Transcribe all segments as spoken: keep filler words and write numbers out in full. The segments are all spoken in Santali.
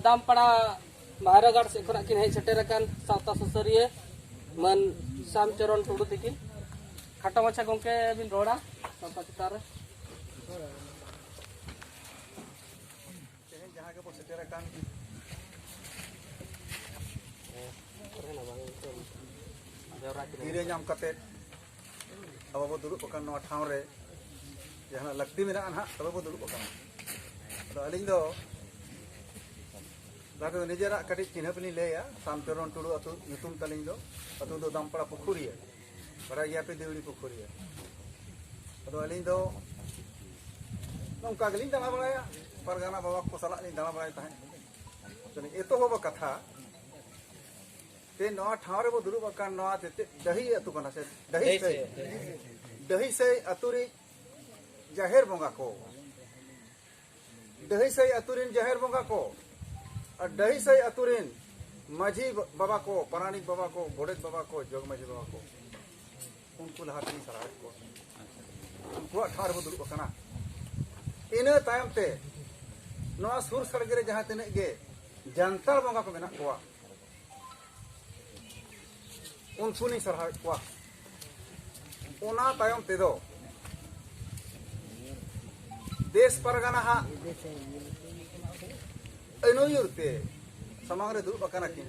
ᱫᱟᱢᱯᱟᱲᱟ ᱵᱷᱟᱭᱨᱟᱜᱟᱲ ᱥᱮᱫ ᱠᱷᱚᱱᱟᱜ ᱠᱤᱱ ᱦᱮᱡ ᱥᱮᱴᱮᱨ ᱟᱠᱟᱱ ᱥᱟᱶᱛᱟ ᱥᱩᱥᱟᱹᱨᱤᱭᱟᱹ ᱢᱟᱹᱱ ᱥᱟᱢᱪᱚᱨᱚᱱ ᱴᱩᱰᱩ ᱛᱤᱠᱤᱱ᱾ ᱠᱷᱟᱴᱚ ᱢᱟᱪᱷᱟ ᱜᱚᱢᱠᱮ ᱵᱤᱱ ᱨᱚᱲᱟ ᱥᱟᱶᱛᱟ ᱪᱮᱛᱟᱱ ᱨᱮ᱾ ᱛᱮᱦᱮᱧ ᱡᱟᱦᱟᱸ ᱜᱮᱵᱚ ᱥᱮᱴᱮᱨ ᱟᱠᱟᱱ, ᱜᱤᱨᱟᱹ ᱧᱟᱢ ᱠᱟᱛᱮ ᱟᱵᱚ ᱵᱚ ᱫᱩᱲᱩᱵ ᱟᱠᱟᱱ ᱱᱚᱣᱟ ᱴᱷᱟᱶ ᱨᱮ, ᱡᱟᱦᱟᱱᱟᱜ ᱞᱟᱹᱠᱛᱤ ᱢᱮᱱᱟᱜᱼᱟ ᱱᱟᱦᱟᱜ, ᱛᱚᱵᱮ ᱵᱚ ᱫᱩᱲᱩᱵ ᱟᱠᱟᱱᱟ᱾ ᱟᱫᱚ ᱟᱹᱞᱤᱧ ᱫᱚ ᱡᱟᱦᱟᱸ ᱫᱚ ᱱᱤᱡᱮᱨᱟᱜ ᱠᱟᱹᱴᱤᱡ ᱪᱤᱱᱦᱟᱹᱯ ᱞᱤᱧ ᱞᱟᱹᱭᱟ, ᱥᱟᱢᱪᱚᱨᱚᱱ ᱴᱩᱰᱩ ᱟᱹᱛᱩ ᱧᱩᱛᱩᱢ ᱛᱟᱹᱞᱤᱧ ᱫᱚ, ᱟᱹᱛᱩ ᱫᱚ ᱫᱟᱢᱯᱟᱲᱟ ᱯᱩᱠᱷᱩᱨᱤᱭᱟᱹ, ᱵᱟᱲᱟᱭ ᱜᱮᱭᱟ ᱯᱮ ᱫᱤᱣᱲᱤ ᱯᱩᱠᱷᱩᱨᱤᱭᱟᱹ᱾ ᱟᱫᱚ ᱟᱹᱞᱤᱧ ᱫᱚ ᱱᱚᱝᱠᱟ ᱜᱮᱞᱤᱧ ᱫᱟᱬᱟ ᱵᱟᱲᱟᱭᱟ, ᱯᱟᱨᱜᱟᱱᱟ ᱵᱟᱵᱟ ᱠᱚ ᱥᱟᱞᱟᱜ ᱞᱤᱧ ᱫᱟᱬᱟ ᱵᱟᱲᱟᱭ ᱛᱟᱦᱮᱸᱫ᱾ ᱟᱫᱚ ᱞᱤᱧ ᱮᱛᱚᱦᱚᱵ ᱠᱟᱛᱷᱟ, ᱛᱮ ᱱᱚᱣᱟ ᱴᱷᱟᱶ ᱨᱮᱵᱚ ᱫᱩᱲᱩᱵ ᱟᱠᱟᱱ ᱱᱚᱣᱟ ᱛᱮ ᱰᱟᱹᱦᱤ ᱟᱹᱛᱩ ᱠᱟᱱᱟ ᱥᱮ ᱰᱟᱹᱦᱤ ᱥᱟᱹᱭ, ᱰᱟᱹᱦᱤ ᱥᱟᱹᱭ ᱟᱹᱛᱩ ᱨᱮ ᱡᱟᱦᱮᱨ ᱵᱚᱸᱜᱟ ᱠᱚ, ᱰᱟᱹᱦᱤ ᱥᱟᱹᱭ ᱟᱹᱛᱩ ᱨᱮᱱ ᱡᱟᱦᱮᱨ ᱵᱚᱸᱜᱟ ᱠᱚ ᱟᱨ ᱰᱟᱹᱦᱤ ᱥᱟᱹᱭ ᱟᱹᱛᱩ ᱨᱮᱱ ᱢᱟᱹᱡᱷᱤ ᱵᱟᱵᱟ ᱠᱚ, ᱯᱟᱨᱟᱱᱤᱠ ᱵᱟᱵᱟ ᱠᱚ, ᱜᱚᱰᱮᱛ ᱵᱟᱵᱟ ᱠᱚ, ᱡᱚᱜᱽ ᱢᱟᱹᱡᱷᱤ ᱵᱟᱵᱟ ᱠᱚ, ᱩᱱᱠᱩ ᱞᱟᱦᱟ ᱛᱮᱞᱤᱧ ᱥᱟᱨᱦᱟᱣᱮᱫ ᱠᱚᱣᱟ᱾ ᱩᱱᱠᱩᱣᱟᱜ ᱴᱷᱟᱶ ᱨᱮᱵᱚ ᱫᱩᱲᱩᱵ ᱟᱠᱟᱱᱟ᱾ ᱤᱱᱟᱹ ᱛᱟᱭᱚᱢ ᱛᱮ ᱱᱚᱣᱟ ᱥᱩᱨ ᱥᱟᱰᱜᱮ ᱨᱮ ᱡᱟᱦᱟᱸ ᱛᱤᱱᱟᱹᱜ ᱜᱮ ᱡᱟᱱᱛᱟᱲ ᱵᱚᱸᱜᱟ ᱠᱚ ᱢᱮᱱᱟᱜ ᱠᱚᱣᱟ, ᱩᱱᱠᱩ ᱞᱤᱧ ᱥᱟᱨᱦᱟᱣᱮᱫ ᱠᱚᱣᱟ᱾ ᱚᱱᱟ ᱛᱟᱭᱚᱢ ᱛᱮᱫᱚ ᱫᱮᱥ ᱯᱟᱨᱜᱟᱱᱟ ᱦᱟᱜ ᱟᱹᱱᱩᱭᱩᱨ ᱛᱮ ᱥᱟᱢᱟᱝ ᱨᱮ ᱫᱩᱲᱩᱵ ᱟᱠᱟᱱᱟ ᱠᱤᱱ᱾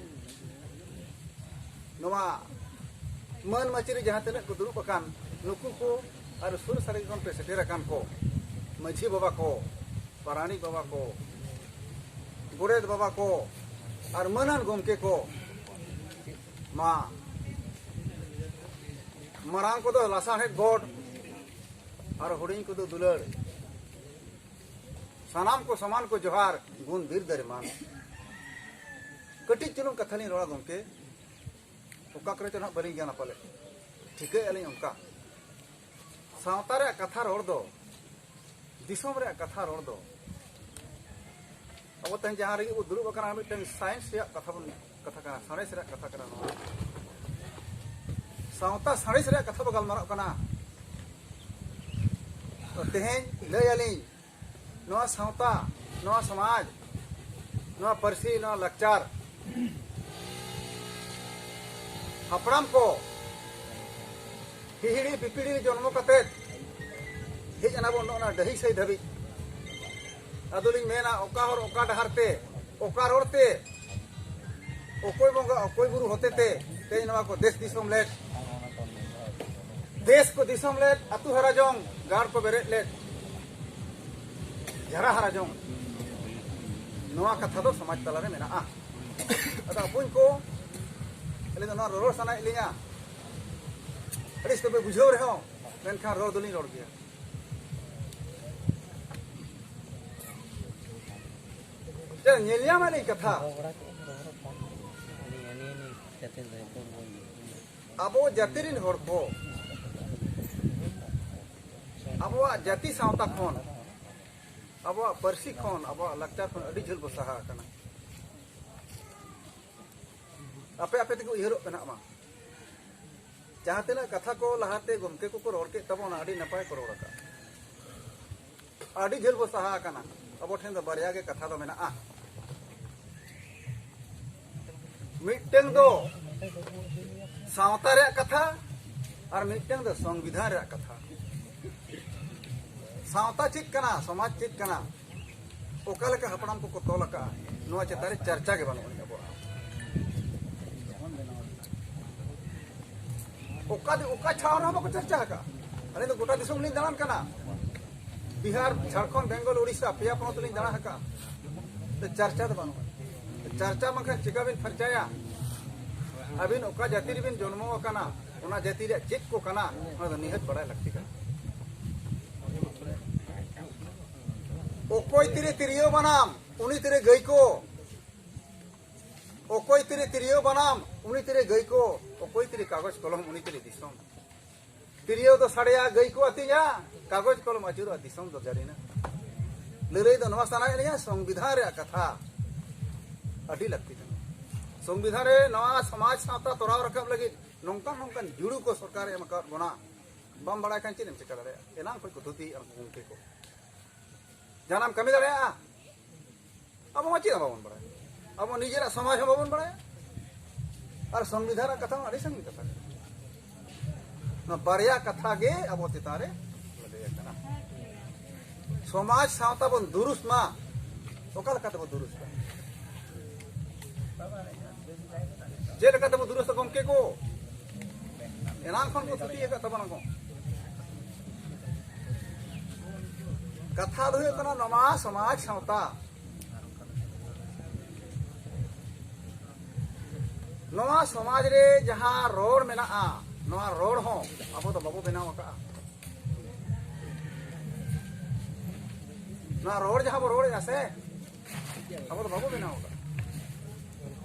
ᱱᱚᱣᱟ ᱢᱟᱹᱱ ᱢᱟᱹᱪᱨᱤ ᱡᱟᱦᱟᱸ ᱛᱤᱱᱟᱹᱜ ᱠᱚ ᱫᱩᱲᱩᱵ ᱟᱠᱟᱱ, ᱱᱩᱠᱩ ᱠᱚ ᱟᱨ ᱥᱩᱨ ᱥᱟᱹᱨᱤ ᱠᱷᱚᱱ ᱯᱮ ᱥᱮᱴᱮᱨ ᱟᱠᱟᱱ ᱠᱚ, ᱢᱟᱹᱡᱷᱤ ᱵᱟᱵᱟ ᱠᱚ, ᱯᱟᱨᱟᱱᱤᱠ ᱵᱟᱵᱟ ᱠᱚ, ᱜᱚᱰᱮᱛ ᱵᱟᱵᱟ ᱠᱚ ᱟᱨ ᱢᱟᱹᱱᱟᱱ ᱜᱚᱢᱠᱮ ᱠᱚ, ᱢᱟ ᱢᱟᱨᱟᱝ ᱠᱚᱫᱚ ᱞᱟᱥᱟᱲᱦᱮᱫ ᱜᱚᱰ ᱟᱨ ᱦᱩᱰᱤᱧ ᱠᱚᱫᱚ ᱫᱩᱞᱟᱹᱲ᱾ ᱥᱟᱱᱟᱢ ᱠᱚ ᱥᱚᱢᱟᱱ ᱠᱚ ᱡᱚᱦᱟᱨ, ᱜᱩᱱ ᱵᱤᱨ ᱫᱟᱨᱮ ᱢᱟᱱ᱾ ᱠᱟᱹᱴᱤᱡ ᱪᱩᱞᱩᱝ ᱠᱟᱛᱷᱟ ᱞᱤᱧ ᱨᱚᱲᱟ ᱜᱚᱢᱠᱮ, ᱚᱠᱟ ᱠᱚᱨᱮ ᱪᱚ ᱱᱟᱦᱟᱜ ᱵᱟᱹᱞᱤᱧ ᱜᱟᱱᱟ ᱯᱟᱞᱮ, ᱴᱷᱤᱠᱟᱹᱭᱮᱫᱼᱟ ᱞᱤᱧ ᱚᱱᱠᱟ᱾ ᱥᱟᱶᱛᱟ ᱨᱮᱭᱟᱜ ᱠᱟᱛᱷᱟ ᱨᱚᱲ ᱫᱚ, ᱫᱤᱥᱚᱢ ᱨᱮᱭᱟᱜ ᱠᱟᱛᱷᱟ ᱨᱚᱲ ᱫᱚ, ᱟᱵᱚ ᱛᱮᱦᱮᱧ ᱡᱟᱦᱟᱸ ᱨᱮᱜᱮ ᱵᱚ ᱫᱩᱲᱩᱵ ᱟᱠᱟᱱᱟ, ᱢᱤᱫᱴᱟᱝ ᱥᱟᱭᱮᱱᱥ ᱨᱮᱭᱟᱜ ᱠᱟᱛᱷᱟ ᱵᱚᱱ ᱠᱟᱛᱷᱟ ᱠᱟᱱᱟ, ᱥᱟᱬᱮᱥ ᱨᱮᱭᱟᱜ ᱠᱟᱛᱷᱟ ᱠᱟᱱᱟ ᱱᱚᱣᱟ᱾ ᱥᱟᱶᱛᱟ ᱥᱟᱬᱮᱥ ᱨᱮᱭᱟᱜ ᱠᱟᱛᱷᱟ ᱵᱚ ᱜᱟᱞᱢᱟᱨᱟᱜ ᱠᱟᱱᱟ᱾ ᱛᱚ ᱛᱮᱦᱮᱧ ᱞᱟᱹᱭ ᱟᱹᱞᱤᱧ, ᱱᱚᱣᱟ ᱥᱟᱶᱛᱟ, ᱱᱚᱣᱟ ᱥᱚᱢᱟᱡᱽ, ᱱᱚᱣᱟ ᱯᱟᱹᱨᱥᱤ, ᱱᱚᱣᱟ ᱞᱟᱠᱪᱟᱨ, ᱦᱟᱯᱲᱟᱢ ᱠᱚ ᱦᱤᱦᱤᱲᱤ ᱯᱤᱯᱤᱲᱤ ᱡᱚᱱᱢᱚ ᱠᱟᱛᱮᱫ ᱦᱮᱡ ᱮᱱᱟ ᱵᱚᱱ ᱱᱚᱜᱼᱚ ᱱᱟ ᱰᱟᱹᱦᱤ ᱥᱟᱹᱭ ᱫᱷᱟᱹᱵᱤᱡ᱾ ᱟᱫᱚᱞᱤᱧ ᱢᱮᱱᱟ, ᱚᱠᱟ ᱦᱚᱨ, ᱚᱠᱟ ᱰᱟᱦᱟᱨ ᱛᱮ, ᱚᱠᱟ ᱨᱚᱲ ᱛᱮ, ᱚᱠᱚᱭ ᱵᱚᱸᱜᱟ, ᱚᱠᱚᱭ ᱵᱩᱨᱩ ᱦᱚᱛᱮ ᱛᱮ ᱛᱮᱦᱮᱧ ᱱᱚᱣᱟ ᱠᱚ ᱫᱮᱥ ᱫᱤᱥᱚᱢ ᱞᱮᱫ, ᱫᱮᱥ ᱠᱚ ᱫᱤᱥᱚᱢ ᱞᱮᱫ, ᱟᱹᱛᱩ ᱦᱟᱨᱟ ᱡᱚᱝ, ᱜᱟᱲ ᱠᱚ ᱵᱮᱨᱮᱫ ᱞᱮᱫ, ᱡᱷᱟᱨᱟ ᱦᱟᱨᱟ ᱡᱚᱝ, ᱱᱚᱣᱟ ᱠᱟᱛᱷᱟ ᱫᱚ ᱥᱚᱢᱟᱡᱽ ᱛᱟᱞᱟᱨᱮ ᱢᱮᱱᱟᱜᱼᱟ᱾ ᱟᱫᱚ ᱵᱚᱠᱚᱧ ᱠᱚ, ᱟᱹᱞᱤᱧ ᱫᱚ ᱱᱚᱣᱟ ᱨᱚᱨᱚᱲ ᱥᱟᱱᱟᱭᱮᱫ ᱞᱤᱧᱟ, ᱟᱹᱲᱤᱥ ᱛᱮᱯᱮ ᱵᱩᱡᱷᱟᱹᱣ ᱨᱮᱦᱚᱸ, ᱢᱮᱱᱠᱷᱟᱱ ᱨᱚᱲ ᱫᱚᱞᱤᱧ ᱨᱚᱲ ᱜᱮᱭᱟ᱾ ᱪᱮᱫ ᱧᱮᱞ ᱧᱟᱢ ᱟᱹᱞᱤᱧ ᱠᱟᱛᱷᱟ? ᱟᱵᱚ ᱡᱟᱹᱛᱤ ᱨᱮᱱ ᱦᱚᱲ ᱠᱚ ᱟᱵᱚᱣᱟᱜ ᱡᱟᱹᱛᱤ ᱥᱟᱶᱛᱟ ᱠᱷᱚᱱ, ᱟᱵᱚᱣᱟᱜ ᱯᱟᱹᱨᱥᱤ ᱠᱷᱚᱱ, ᱟᱵᱚᱣᱟᱜ ᱞᱟᱠᱪᱟᱨ ᱠᱷᱚᱱ ᱟᱹᱰᱤ ᱡᱷᱟᱹᱞ ᱵᱚ ᱥᱟᱦᱟ ᱟᱠᱟᱱᱟ᱾ ᱟᱯᱮ ᱟᱯᱮ ᱛᱮᱜᱮ ᱩᱭᱦᱟᱹᱨᱚᱜ ᱯᱮ ᱱᱟᱦᱟᱜ ᱢᱟ᱾ ᱡᱟᱦᱟᱸ ᱛᱤᱱᱟᱹᱜ ᱠᱟᱛᱷᱟ ᱠᱚ ᱞᱟᱦᱟᱛᱮ ᱜᱚᱢᱠᱮ ᱠᱚᱠᱚ ᱨᱚᱲ ᱠᱮᱫ ᱛᱟᱵᱚᱱᱟ, ᱟᱹᱰᱤ ᱱᱟᱯᱟᱭ ᱠᱚ ᱨᱚᱲ ᱟᱠᱟᱫ, ᱟᱹᱰᱤ ᱡᱷᱟᱹᱞ ᱵᱚ ᱥᱟᱦᱟ ᱟᱠᱟᱱᱟ᱾ ᱟᱵᱚ ᱴᱷᱮᱱ ᱫᱚ ᱵᱟᱨᱭᱟ ᱜᱮ ᱠᱟᱛᱷᱟ ᱫᱚ ᱢᱮᱱᱟᱜᱼᱟ᱾ ᱢᱤᱫᱴᱟᱝ ᱫᱚ ᱥᱟᱶᱛᱟ ᱨᱮᱭᱟᱜ ᱠᱟᱛᱷᱟ ᱟᱨ ᱢᱤᱫᱴᱟᱝ ᱫᱚ ᱥᱚᱝᱵᱤᱫᱷᱟᱱ ᱨᱮᱭᱟᱜ ᱠᱟᱛᱷᱟ᱾ ᱥᱟᱶᱛᱟ ᱪᱮᱫ ᱠᱟᱱᱟ, ᱥᱚᱢᱟᱡᱽ ᱪᱮᱫ ᱠᱟᱱᱟ, ᱚᱠᱟ ᱞᱮᱠᱟ ᱦᱟᱯᱲᱟᱢ ᱠᱚᱠᱚ ᱛᱚᱞ ᱟᱠᱟᱫᱼᱟ, ᱱᱚᱣᱟ ᱪᱮᱛᱟᱱ ᱨᱮ ᱪᱟᱨᱪᱟ ᱜᱮ ᱵᱟᱹᱱᱩᱜ ᱟᱹᱱᱤᱡ ᱟᱵᱚᱣᱟᱜ᱾ ᱚᱠᱟ ᱫᱤ-, ᱚᱠᱟ ᱴᱷᱟᱶ ᱨᱮᱦᱚᱸ ᱵᱟᱠᱚ ᱪᱟᱨᱪᱟ ᱟᱠᱟᱫᱼᱟ᱾ ᱟᱹᱞᱤᱧ ᱫᱚ ᱜᱚᱴᱟ ᱫᱤᱥᱚᱢ ᱞᱤᱧ ᱫᱟᱬᱟᱱ ᱠᱟᱱᱟ, ᱵᱤᱦᱟᱨ, ᱡᱷᱟᱲᱠᱷᱚᱸᱰ, ᱵᱮᱝᱜᱚᱞ, ᱩᱲᱤᱥᱥᱟ, ᱯᱮᱭᱟ ᱯᱚᱱᱚᱛ ᱞᱤᱧ ᱫᱟᱬᱟ ᱟᱠᱟᱫᱼᱟ᱾ ᱛᱚ ᱪᱟᱨᱪᱟ ᱫᱚ ᱵᱟᱹᱱᱩᱜᱼᱟ᱾ ᱪᱟᱨᱪᱟ ᱵᱟᱝᱠᱷᱟᱱ ᱪᱤᱠᱟ ᱵᱤᱱ ᱯᱷᱟᱨᱪᱟᱭᱟ? ᱟᱹᱵᱤᱱ ᱚᱠᱟ ᱡᱟᱹᱛᱤ ᱨᱮᱵᱤᱱ ᱡᱚᱱᱢᱚ ᱟᱠᱟᱱᱟ, ᱚᱱᱟ ᱡᱟᱹᱛᱤ ᱨᱮᱭᱟᱜ ᱪᱮᱫ ᱠᱚ ᱠᱟᱱᱟ, ᱚᱱᱟ ᱫᱚ ᱱᱤᱦᱟᱹᱛ ᱵᱟᱲᱟᱭ ᱞᱟᱹᱠᱛᱤ ᱠᱟᱱᱟ᱾ ᱚᱠᱚᱭ ᱛᱤᱨᱮ ᱛᱤᱨᱭᱳ ᱵᱟᱱᱟᱢ, ᱩᱱᱤ ᱛᱤᱨᱮ ᱜᱟᱹᱭ ᱠᱚ᱾ ᱚᱠᱚᱭ ᱛᱤᱨᱮ ᱛᱤᱨᱭᱳ ᱵᱟᱱᱟᱢ, ᱩᱱᱤ ᱛᱤᱨᱮ ᱜᱟᱹᱭ ᱠᱚ᱾ ᱚᱠᱚᱭ ᱛᱤᱨᱮ ᱠᱟᱜᱚᱡᱽ ᱠᱚᱞᱚᱢ, ᱩᱱᱤ ᱛᱤᱨᱮ ᱫᱤᱥᱚᱢ᱾ ᱛᱤᱨᱭᱳ ᱫᱚ ᱥᱟᱰᱮᱭᱟ, ᱜᱟᱹᱭ ᱠᱚ ᱟᱹᱛᱤᱧᱟ, ᱠᱟᱜᱚᱡᱽ ᱠᱚᱞᱚᱢ ᱟᱹᱪᱩᱨᱚᱜᱼᱟ, ᱫᱤᱥᱚᱢ ᱫᱚ ᱡᱟᱹᱨᱤᱱᱟ᱾ ᱞᱟᱹᱞᱟᱹᱭ ᱫᱚ ᱱᱚᱣᱟ ᱥᱟᱱᱟᱭᱮᱫ ᱞᱤᱧᱟ, ᱥᱚᱝᱵᱤᱫᱷᱟᱱ ᱨᱮᱭᱟᱜ ᱠᱟᱛᱷᱟ ᱟᱹᱰᱤ ᱞᱟᱹᱠᱛᱤ ᱠᱟᱱᱟ᱾ ᱥᱚᱝᱵᱤᱫᱷᱟᱱ ᱨᱮ ᱱᱚᱣᱟ ᱥᱚᱢᱟᱡᱽ ᱥᱟᱶᱛᱟ ᱛᱚᱨᱟᱣ ᱨᱟᱠᱟᱵ ᱞᱟᱹᱜᱤᱫ ᱱᱚᱝᱠᱟᱱ ᱱᱚᱝᱠᱟᱱ ᱡᱩᱲᱩ ᱠᱚ ᱥᱚᱨᱠᱟᱨᱮ ᱮᱢ ᱟᱠᱟᱫ ᱵᱚᱱᱟ᱾ ᱵᱟᱢ ᱵᱟᱲᱟᱭ ᱠᱷᱟᱱ ᱪᱮᱫ ᱮᱢ ᱪᱤᱠᱟᱹ ᱫᱟᱲᱮᱭᱟᱜᱼᱟ? ᱮᱱᱟᱝ ᱠᱷᱚᱱ ᱠᱚ ᱛᱷᱩᱛᱤᱭᱮᱫᱼᱟ ᱩᱱᱠᱩ ᱜᱚᱢᱠᱮ ᱠᱚ᱾ ᱡᱟᱦᱟᱱᱟᱜ ᱮᱢ ᱠᱟᱹᱢᱤ ᱫᱟᱲᱮᱭᱟᱜᱼᱟ? ᱟᱵᱚ ᱢᱟ ᱪᱮᱫ ᱦᱚᱸ ᱵᱟᱵᱚᱱ ᱵᱟᱲᱟᱭᱟ᱾ ᱟᱵᱚ ᱱᱤᱡᱮᱨᱟᱜ ᱥᱚᱢᱟᱡᱽ ᱦᱚᱸ ᱵᱟᱵᱚᱱ ᱵᱟᱲᱟᱭᱟ, ᱟᱨ ᱥᱚᱝᱵᱤᱫᱷᱟᱱ ᱨᱮᱱᱟᱜ ᱠᱟᱛᱷᱟ ᱢᱟ ᱟᱹᱰᱤ ᱥᱟᱺᱜᱤᱧ ᱠᱟᱛᱷᱟ ᱠᱟᱱᱟ᱾ ᱱᱚᱣᱟ ᱵᱟᱨᱭᱟ ᱠᱟᱛᱷᱟ ᱜᱮ ᱟᱵᱚ ᱪᱮᱛᱟᱱ ᱨᱮ ᱞᱟᱹᱭ ᱟᱠᱟᱱᱟ᱾ ᱥᱚᱢᱟᱡᱽ ᱥᱟᱶᱛᱟ ᱵᱚᱱ ᱫᱩᱨᱩᱥ ᱢᱟ᱾ ᱚᱠᱟ ᱞᱮᱠᱟ ᱛᱮᱵᱚ ᱫᱩᱨᱩᱥᱟ? ᱪᱮᱫ ᱞᱮᱠᱟ ᱛᱮᱵᱚ ᱫᱩᱨᱩᱥᱟ ᱜᱚᱢᱠᱮ ᱠᱚ? ᱮᱱᱟᱝ ᱠᱷᱚᱱ ᱠᱚ ᱛᱷᱩᱛᱤ ᱟᱠᱟᱫ ᱛᱟᱵᱚᱱᱟ ᱠᱚ᱾ ᱠᱟᱛᱷᱟ ᱫᱚ ᱦᱩᱭᱩᱜ ᱠᱟᱱᱟ, ᱱᱚᱣᱟ ᱥᱚᱢᱟᱡᱽ ᱥᱟᱶᱛᱟ, ᱱᱚᱣᱟ ᱥᱚᱢᱟᱡᱽ ᱨᱮ ᱡᱟᱦᱟᱸ ᱨᱚᱲ ᱢᱮᱱᱟᱜᱼᱟ, ᱱᱚᱣᱟ ᱨᱚᱲ ᱦᱚᱸ ᱟᱵᱚ ᱫᱚ ᱵᱟᱵᱚ ᱵᱮᱱᱟᱣ ᱟᱠᱟᱫᱼᱟ᱾ ᱱᱚᱣᱟ ᱨᱚᱲ ᱡᱟᱦᱟᱸ ᱵᱚ ᱨᱚᱲᱮᱫᱼᱟ ᱥᱮ, ᱟᱵᱚ ᱫᱚ ᱵᱟᱵᱚ ᱵᱮᱱᱟᱣ ᱟᱠᱟᱫᱼᱟ᱾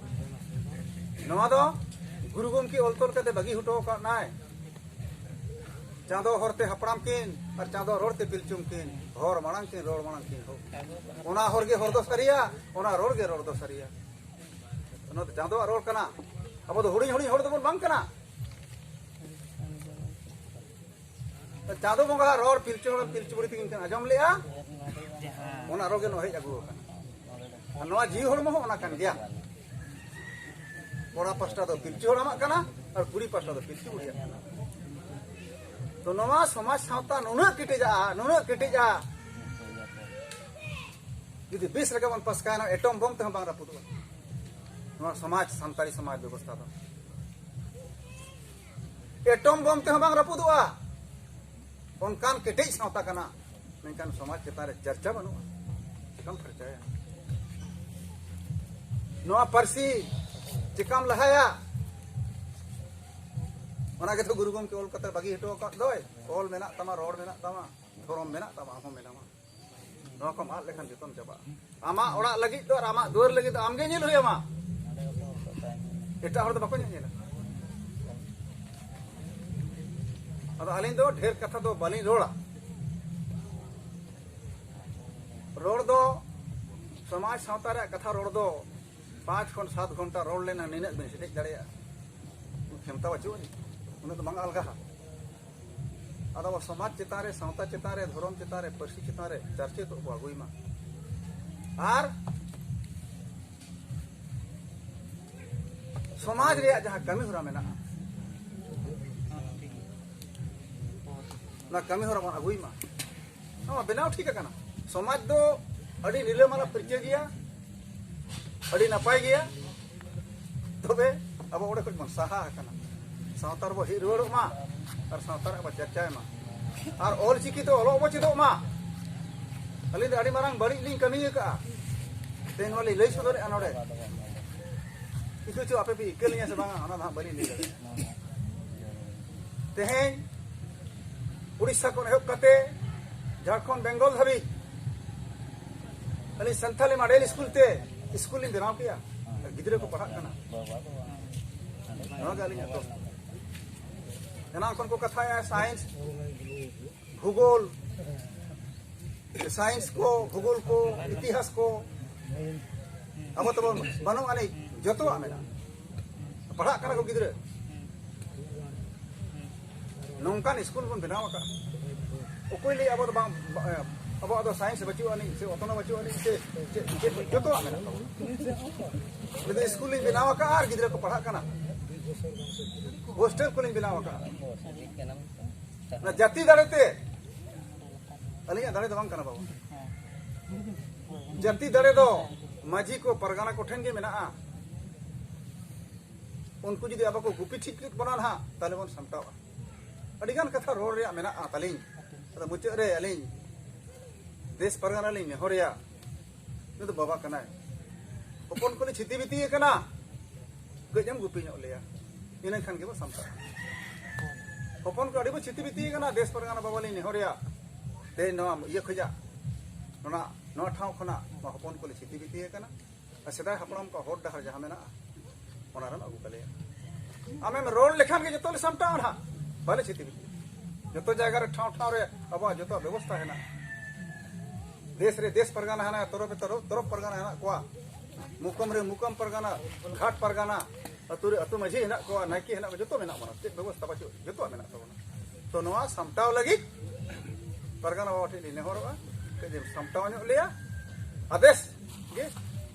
ᱱᱚᱣᱟ ᱫᱚ ᱜᱩᱨᱩ ᱜᱚᱢᱠᱮ ᱚᱞ ᱛᱚᱞ ᱠᱟᱛᱮ ᱵᱟᱹᱜᱤ ᱦᱚᱴᱚ ᱟᱠᱟᱫ ᱱᱟᱭ᱾ ᱪᱟᱸᱫᱚ ᱦᱚᱨᱛᱮ ᱦᱟᱯᱲᱟᱢ ᱠᱤᱱ ᱟᱨ ᱪᱟᱸᱫᱚ ᱨᱚᱲᱛᱮ ᱯᱤᱞᱪᱩᱢ ᱠᱤᱱ, ᱦᱚᱨ ᱢᱟᱲᱟᱝ ᱠᱤᱱ, ᱨᱚᱲ ᱢᱟᱲᱟᱝ ᱠᱤᱱ ᱦᱚᱨ᱾ ᱚᱱᱟ ᱦᱚᱨ ᱜᱮ ᱦᱚᱨ ᱫᱚ ᱥᱟᱹᱨᱤᱭᱟ, ᱚᱱᱟ ᱨᱚᱲ ᱜᱮ ᱨᱚᱲ ᱫᱚ ᱥᱟᱹᱨᱤᱭᱟ᱾ ᱚᱱᱟ ᱫᱚ ᱪᱟᱸᱫᱚᱣᱟᱜ ᱨᱚᱲ ᱠᱟᱱᱟ᱾ ᱟᱵᱚ ᱫᱚ ᱦᱩᱰᱤᱧ ᱦᱩᱰᱤᱧ ᱦᱚᱲ ᱫᱚᱵᱚᱱ ᱵᱟᱝ ᱠᱟᱱᱟ᱾ ᱪᱟᱸᱫᱚ ᱵᱚᱸᱜᱟ ᱨᱚᱲ ᱯᱤᱞᱪᱩ ᱦᱟᱲᱟᱢ ᱯᱤᱞᱪᱩ ᱵᱩᱲᱦᱤ ᱛᱤᱠᱤᱱ ᱠᱤᱱ ᱟᱸᱡᱚᱢ ᱞᱮᱜᱼᱟ, ᱚᱱᱟ ᱨᱚᱲ ᱜᱮ ᱱᱚᱣᱟ ᱦᱮᱡ ᱟᱹᱜᱩ ᱟᱠᱟᱱᱟ᱾ ᱟᱨ ᱱᱚᱣᱟ ᱡᱤᱣᱤ ᱦᱚᱲᱢᱚ ᱦᱚᱸ ᱚᱱᱟ ᱠᱟᱱ ᱜᱮᱭᱟ᱾ ᱠᱚᱲᱟ ᱯᱟᱥᱴᱟ ᱫᱚ ᱯᱤᱞᱪᱩ ᱦᱟᱲᱟᱢᱟᱜ ᱠᱟᱱᱟ ᱟᱨ ᱠᱩᱲᱤ ᱯᱟᱥᱴᱟ ᱫᱚ ᱯᱤᱞᱪᱩ ᱵᱩᱲᱦᱤᱭᱟᱜ ᱠᱟᱱᱟ᱾ ᱛᱚ ᱱᱚᱣᱟ ᱥᱚᱢᱟᱡᱽ ᱥᱟᱶᱛᱟ ᱱᱩᱱᱟᱹᱜ ᱠᱮᱴᱮᱡᱚᱜᱼᱟ, ᱱᱩᱱᱟᱹᱜ ᱠᱮᱴᱮᱡᱚᱜᱼᱟ, ᱡᱩᱫᱤ ᱵᱤᱥ ᱨᱮᱜᱮ ᱵᱚᱱ ᱯᱟᱥᱠᱟᱭᱮᱱᱟ, ᱮᱴᱚᱢ ᱵᱚᱢ ᱛᱮᱦᱚᱸ ᱵᱟᱝ ᱨᱟᱹᱯᱩᱫᱚᱜᱼᱟ ᱱᱚᱣᱟ ᱥᱚᱢᱟᱡᱽ, ᱥᱟᱱᱛᱟᱲᱤ ᱥᱚᱢᱟᱡᱽ ᱵᱮᱵᱚᱥᱛᱷᱟ ᱫᱚ᱾ ᱮᱴᱚᱢ ᱵᱚᱢ ᱛᱮᱦᱚᱸ ᱵᱟᱝ ᱨᱟᱹᱯᱩᱫᱚᱜᱼᱟ᱾ ᱚᱱᱠᱟᱱ ᱠᱮᱴᱮᱡ ᱥᱟᱶᱛᱟ ᱠᱟᱱᱟ, ᱢᱮᱱᱠᱷᱟᱱ ᱥᱚᱢᱟᱡᱽ ᱪᱮᱛᱟᱱ ᱨᱮ ᱪᱟᱨᱪᱟ ᱵᱟᱹᱱᱩᱜᱼᱟ᱾ ᱪᱮᱠᱟᱢ ᱯᱷᱟᱨᱪᱟᱭᱟ? ᱱᱚᱣᱟ ᱯᱟᱹᱨᱥᱤ ᱪᱮᱠᱟᱢ ᱞᱟᱦᱟᱭᱟ? ᱚᱱᱟ ᱜᱮᱛᱚ ᱜᱩᱨᱩ ᱜᱚᱢᱠᱮ ᱚᱞ ᱠᱟᱛᱮ ᱵᱟᱹᱜᱤ ᱦᱚᱴᱚ ᱟᱠᱟᱫ ᱫᱚᱭ, ᱚᱞ ᱢᱮᱱᱟᱜ ᱛᱟᱢᱟ, ᱨᱚᱲ ᱢᱮᱱᱟᱜ ᱛᱟᱢᱟ, ᱫᱷᱚᱨᱚᱢ ᱢᱮᱱᱟᱜ ᱛᱟᱢᱟ, ᱟᱢ ᱦᱚᱸ ᱢᱮᱱᱟᱢᱟ᱾ ᱱᱚᱣᱟ ᱠᱚᱢ ᱟᱫ ᱞᱮᱠᱷᱟᱱ ᱡᱚᱛᱚᱢ ᱪᱟᱵᱟᱜᱼᱟ᱾ ᱟᱢᱟᱜ ᱚᱲᱟᱜ ᱞᱟᱹᱜᱤᱫ ᱫᱚ ᱟᱨ ᱟᱢᱟᱜ ᱫᱩᱣᱟᱹᱨ ᱞᱟᱹᱜᱤᱫ ᱫᱚ ᱟᱢᱜᱮ ᱧᱮᱞ ᱦᱩᱭ ᱟᱢᱟ, ᱮᱴᱟᱜ ᱦᱚᱲ ᱫᱚ ᱵᱟᱠᱚ ᱧᱮᱧᱮᱞᱟ᱾ ᱟᱫᱚ ᱟᱹᱞᱤᱧ ᱫᱚ ᱰᱷᱮᱨ ᱠᱟᱛᱷᱟ ᱫᱚ ᱵᱟᱹᱞᱤᱧ ᱨᱚᱲᱟ᱾ ᱨᱚᱲ ᱫᱚ, ᱥᱚᱢᱟᱡᱽ ᱥᱟᱶᱛᱟ ᱨᱮᱭᱟᱜ ᱠᱟᱛᱷᱟ ᱨᱚᱲ ᱫᱚ ᱯᱟᱸᱪ ᱠᱷᱚᱱ ᱥᱟᱛ ᱜᱷᱚᱱᱴᱟ ᱨᱚᱲ ᱞᱮᱱᱟ ᱱᱤᱱᱟᱹᱜ ᱵᱤᱱ ᱥᱮᱴᱮᱡ ᱫᱟᱲᱮᱭᱟᱜᱼᱟ, ᱠᱷᱮᱢᱛᱟ ᱵᱟᱹᱪᱩᱜ ᱟᱹᱱᱤᱡ, ᱩᱱᱟᱹᱜ ᱫᱚ ᱵᱟᱝ ᱟᱞᱜᱟᱦᱟ᱾ ᱟᱫᱚ ᱟᱵᱚ ᱥᱚᱢᱟᱡᱽ ᱪᱮᱛᱟᱱ ᱨᱮ, ᱥᱟᱶᱛᱟ ᱪᱮᱛᱟᱱ ᱨᱮ, ᱫᱷᱚᱨᱚᱢ ᱪᱮᱛᱟᱱ ᱨᱮ, ᱯᱟᱹᱨᱥᱤ ᱪᱮᱛᱟᱱ ᱨᱮ ᱪᱟᱨᱪᱮᱛᱚᱜ ᱵᱚ ᱟᱹᱜᱩᱭ ᱢᱟ᱾ ᱟᱨ ᱥᱚᱢᱟᱡᱽ ᱨᱮᱭᱟᱜ ᱡᱟᱦᱟᱸ ᱠᱟᱹᱢᱤ ᱦᱚᱨᱟ ᱢᱮᱱᱟᱜᱼᱟ, ᱚᱱᱟ ᱠᱟᱹᱢᱤ ᱦᱚᱨᱟ ᱵᱚᱱ ᱟᱹᱜᱩᱭ ᱢᱟ᱾ ᱱᱚᱣᱟ ᱵᱮᱱᱟᱣ ᱴᱷᱤᱠ ᱟᱠᱟᱱᱟ᱾ ᱥᱚᱢᱟᱡᱽ ᱫᱚ ᱟᱹᱰᱤ ᱨᱤᱞᱟᱹᱢᱟᱞᱟ ᱯᱷᱟᱹᱨᱪᱟᱹ ᱜᱮᱭᱟ, ᱟᱹᱰᱤ ᱱᱟᱯᱟᱭ ᱜᱮᱭᱟ᱾ ᱛᱚᱵᱮ ᱟᱵᱚ ᱚᱸᱰᱮ ᱠᱷᱚᱱ ᱵᱚᱱ ᱥᱟᱦᱟ ᱟᱠᱟᱱᱟ᱾ ᱥᱟᱶᱛᱟ ᱨᱮᱵᱚ ᱦᱮᱡ ᱨᱩᱣᱟᱹᱲᱚᱜ ᱢᱟ ᱟᱨ ᱥᱟᱶᱛᱟ ᱨᱮ ᱟᱵᱚ ᱪᱟᱨᱪᱟᱭ ᱢᱟ᱾ ᱟᱨ ᱚᱞ ᱪᱤᱠᱤ ᱛᱮ ᱚᱞᱚᱜ ᱵᱚ ᱪᱮᱫᱚᱜ ᱢᱟ᱾ ᱟᱹᱞᱤᱧ ᱫᱚ ᱟᱹᱰᱤ ᱢᱟᱨᱟᱝ ᱵᱟᱹᱲᱤᱡ ᱞᱤᱧ ᱠᱟᱹᱢᱤ ᱟᱠᱟᱫᱼᱟ, ᱛᱮᱦᱮᱧ ᱱᱚᱣᱟ ᱞᱤᱧ ᱞᱟᱹᱭ ᱥᱚᱫᱚᱨᱮᱫᱼᱟ ᱱᱚᱰᱮ᱾ ᱠᱤᱪᱷᱩ ᱠᱤᱪᱷᱩ ᱟᱯᱮ ᱯᱮ ᱤᱠᱟᱹ ᱞᱤᱧᱟ ᱥᱮ ᱵᱟᱝᱟ, ᱚᱱᱟ ᱫᱚ ᱦᱟᱸᱜ ᱵᱟᱹᱞᱤᱧ ᱞᱟᱹᱭ ᱫᱟᱲᱮᱭᱟᱜᱼᱟ᱾ ᱛᱮᱦᱮᱧ ᱩᱲᱤᱥᱥᱟ ᱠᱷᱚᱱ ᱮᱦᱚᱵ ᱠᱟᱛᱮ ᱡᱷᱟᱲᱠᱷᱚᱸᱰ, ᱵᱮᱝᱜᱚᱞ ᱫᱷᱟᱹᱵᱤᱡ ᱟᱹᱞᱤᱧ ᱥᱟᱱᱛᱷᱟᱞᱤ ᱢᱚᱰᱮᱞ ᱥᱠᱩᱞ ᱛᱮ ᱥᱠᱩᱞ ᱞᱤᱧ ᱵᱮᱱᱟᱣ ᱠᱮᱜᱼᱟ᱾ ᱜᱤᱫᱽᱨᱟᱹ ᱠᱚ ᱯᱟᱲᱦᱟᱜ ᱠᱟᱱᱟ᱾ ᱱᱚᱣᱟ ᱜᱮ ᱟᱹᱞᱤᱧᱟᱜ ᱫᱚᱥ᱾ ᱮᱱᱟᱝ ᱠᱷᱚᱱ ᱠᱚ ᱠᱟᱛᱷᱟᱭᱟ ᱥᱟᱭᱮᱱᱥ, ᱵᱷᱩᱜᱳᱞ, ᱥᱟᱭᱮᱱᱥ ᱠᱚ, ᱵᱷᱩᱜᱳᱞ ᱠᱚ, ᱤᱛᱤᱦᱟᱥ ᱠᱚ, ᱟᱵᱚ ᱛᱟᱵᱚᱱ ᱵᱟᱹᱱᱩᱜ ᱟᱹᱱᱤᱡ, ᱡᱚᱛᱚᱣᱟᱜ ᱢᱮᱱᱟᱜᱼᱟ, ᱯᱟᱲᱦᱟᱜ ᱠᱟᱱᱟ ᱠᱚ ᱜᱤᱫᱽᱨᱟᱹ᱾ ᱱᱚᱝᱠᱟᱱ ᱥᱠᱩᱞ ᱵᱚᱱ ᱵᱮᱱᱟᱣ ᱟᱠᱟᱫᱼᱟ᱾ ᱚᱠᱚᱭ ᱞᱟᱹᱭ ᱟᱵᱚ ᱫᱚ ᱵᱟᱝ, ᱟᱵᱚᱣᱟᱜ ᱫᱚ ᱥᱟᱭᱮᱱᱥ ᱵᱟᱹᱪᱩᱜ ᱟᱹᱱᱤᱡ ᱥᱮ ᱚᱛᱱᱚ ᱵᱟᱹᱪᱩᱜ ᱟᱹᱱᱤᱡ ᱥᱮ ᱪᱮᱫ, ᱪᱮᱫ ᱡᱚᱛᱚᱣᱟᱜ ᱢᱮᱱᱟᱜ ᱛᱟᱵᱚᱱᱟ᱾ ᱩᱱᱤ ᱫᱚ ᱥᱠᱩᱞ ᱞᱤᱧ ᱵᱮᱱᱟᱣ ᱟᱠᱟᱫᱼᱟ ᱟᱨ ᱜᱤᱫᱽᱨᱟᱹ ᱠᱚ ᱯᱟᱲᱦᱟᱜ ᱠᱟᱱᱟ᱾ ᱦᱳᱥᱴᱮᱞ ᱠᱚᱞᱤᱧ ᱵᱮᱱᱟᱣ ᱟᱠᱟᱫᱼᱟ᱾ ᱚᱱᱟ ᱡᱟᱹᱛᱤ ᱫᱟᱲᱮ ᱛᱮ, ᱟᱹᱞᱤᱧᱟᱜ ᱫᱟᱲᱮ ᱫᱚ ᱵᱟᱝ ᱠᱟᱱᱟ ᱵᱟᱵᱟ᱾ ᱡᱟᱹᱛᱤ ᱫᱟᱲᱮ ᱫᱚ ᱢᱟᱹᱡᱷᱤ ᱠᱚ, ᱯᱟᱨᱜᱟᱱᱟ ᱠᱚᱴᱷᱮᱱ ᱜᱮ ᱢᱮᱱᱟᱜᱼᱟ᱾ ᱩᱱᱠᱩ ᱡᱩᱫᱤ ᱟᱵᱚ ᱠᱚ ᱜᱩᱯᱤ ᱴᱷᱤᱠ ᱠᱮᱫ ᱵᱚᱱᱟ ᱱᱟᱦᱟᱜ, ᱛᱟᱦᱞᱮ ᱵᱚᱱ ᱥᱟᱢᱴᱟᱣᱟ᱾ ᱟᱹᱰᱤᱜᱟᱱ ᱠᱟᱛᱷᱟ ᱨᱚᱲ ᱨᱮᱭᱟᱜ ᱢᱮᱱᱟᱜᱼᱟ ᱛᱟᱹᱞᱤᱧ᱾ ᱟᱫᱚ ᱢᱩᱪᱟᱹᱫ ᱨᱮ ᱟᱹᱞᱤᱧ ᱫᱮᱥ ᱯᱟᱨᱜᱟᱱᱟ ᱞᱤᱧ ᱱᱮᱦᱚᱨᱮᱭᱟ, ᱩᱱᱤ ᱫᱚ ᱵᱟᱵᱟ ᱠᱟᱱᱟᱭ᱾ ᱦᱚᱯᱚᱱ ᱠᱚᱞᱮ ᱪᱷᱤᱛᱤ ᱵᱤᱛᱤ ᱟᱠᱟᱱᱟ, ᱠᱟᱹᱡ ᱮᱢ ᱜᱩᱯᱤ ᱧᱚᱜ ᱞᱮᱭᱟ, ᱤᱱᱟᱹ ᱠᱷᱟᱱ ᱜᱮᱵᱚ ᱥᱟᱢᱴᱟᱜᱼᱟ᱾ ᱦᱚᱯᱚᱱ ᱠᱚ ᱟᱹᱰᱤ ᱵᱚ ᱪᱷᱤᱛᱤ ᱵᱤᱛᱤ ᱟᱠᱟᱱᱟ, ᱫᱮᱥ ᱯᱟᱨᱜᱟᱱᱟ ᱵᱟᱵᱟ ᱞᱤᱧ ᱱᱮᱦᱚᱨᱮᱭᱟ, ᱛᱮᱦᱮᱧ ᱱᱚᱣᱟ ᱤᱭᱟᱹ ᱠᱷᱚᱡᱟᱜ, ᱱᱚᱣᱟ, ᱱᱚᱣᱟ ᱴᱷᱟᱶ ᱠᱷᱚᱱᱟᱜ ᱱᱚᱣᱟ ᱦᱚᱯᱚᱱ ᱠᱚᱞᱮ ᱪᱷᱤᱛᱤ ᱵᱤᱛᱤ ᱟᱠᱟᱱᱟ᱾ ᱟᱨ ᱥᱮᱫᱟᱭ ᱦᱟᱯᱲᱟᱢ ᱠᱚᱣᱟᱜ ᱦᱚᱨ ᱰᱟᱦᱟᱨ ᱡᱟᱦᱟᱸ ᱢᱮᱱᱟᱜᱼᱟ, ᱚᱱᱟ ᱨᱮᱢ ᱟᱹᱜᱩ ᱠᱟᱞᱮᱭᱟ᱾ ᱟᱢᱮᱢ ᱨᱚᱲ ᱞᱮᱠᱷᱟᱱ ᱜᱮ ᱡᱚᱛᱚ ᱞᱮ ᱥᱟᱢᱴᱟᱜᱼᱟ ᱱᱟᱦᱟᱜ, ᱵᱟᱞᱮ ᱪᱷᱤᱛᱤ ᱵᱤᱛᱤ᱾ ᱡᱚᱛᱚ ᱡᱟᱭᱜᱟ ᱨᱮ, ᱴᱷᱟᱶ ᱴᱷᱟᱶ ᱨᱮ ᱟᱵᱚᱣᱟᱜ ᱡᱚᱛᱚ ᱵᱮᱵᱚᱥᱛᱷᱟ ᱦᱮᱱᱟᱜᱼᱟ᱾ ᱫᱮᱥ ᱨᱮ ᱫᱮᱥ ᱯᱟᱨᱜᱟᱱᱟ ᱦᱮᱱᱟᱜᱼᱟ, ᱛᱚᱨᱚᱯ ᱨᱮ ᱛᱚᱨᱚᱯ, ᱛᱚᱨᱚᱯ ᱯᱟᱨᱜᱟᱱᱟ ᱦᱮᱱᱟᱜ ᱠᱚᱣᱟ, ᱢᱩᱠᱟᱢ ᱨᱮ ᱢᱩᱠᱟᱢ ᱯᱟᱨᱜᱟᱱᱟ, ᱜᱷᱟᱴ ᱯᱟᱨᱜᱟᱱᱟ, ᱟᱹᱛᱩ ᱨᱮ ᱟᱹᱛᱩ ᱢᱟᱹᱡᱷᱤ ᱦᱮᱱᱟᱜ ᱠᱚᱣᱟ, ᱱᱟᱭᱠᱮ ᱦᱮᱱᱟᱜ ᱠᱚᱣᱟ, ᱡᱚᱛᱚ ᱢᱮᱱᱟᱜ ᱵᱚᱱᱟ᱾ ᱪᱮᱫ ᱵᱮᱵᱚᱥᱛᱷᱟ ᱵᱟᱹᱪᱩᱜ, ᱡᱚᱛᱚᱣᱟᱜ ᱢᱮᱱᱟᱜ ᱛᱟᱵᱚᱱᱟ᱾ ᱛᱚ ᱱᱚᱣᱟ ᱥᱟᱢᱴᱟᱣ ᱞᱟᱹᱜᱤᱫ ᱯᱟᱨᱜᱟᱱᱟ ᱵᱟᱵᱟ ᱴᱷᱮᱱ ᱞᱤᱧ ᱱᱮᱦᱚᱨᱚᱜᱼᱟ, ᱠᱟᱹᱡ ᱮᱢ ᱥᱟᱢᱴᱟᱣ ᱧᱚᱜ ᱞᱮᱭᱟ, ᱟᱫᱮᱥ ᱜᱮ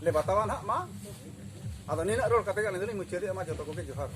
ᱞᱮ ᱵᱟᱛᱟᱣᱟ ᱱᱟᱦᱟᱜ ᱢᱟ᱾ ᱟᱫᱚ ᱱᱤᱱᱟᱹᱜ ᱨᱚᱲ ᱠᱟᱛᱮ ᱜᱮ ᱟᱹᱞᱤᱧ ᱫᱚᱞᱤᱧ ᱢᱩᱪᱟᱹᱫᱮᱜᱼᱟ᱾ ᱢᱟ ᱡᱚᱛᱚ ᱠᱚᱜᱮ ᱡᱚᱦᱟᱨ᱾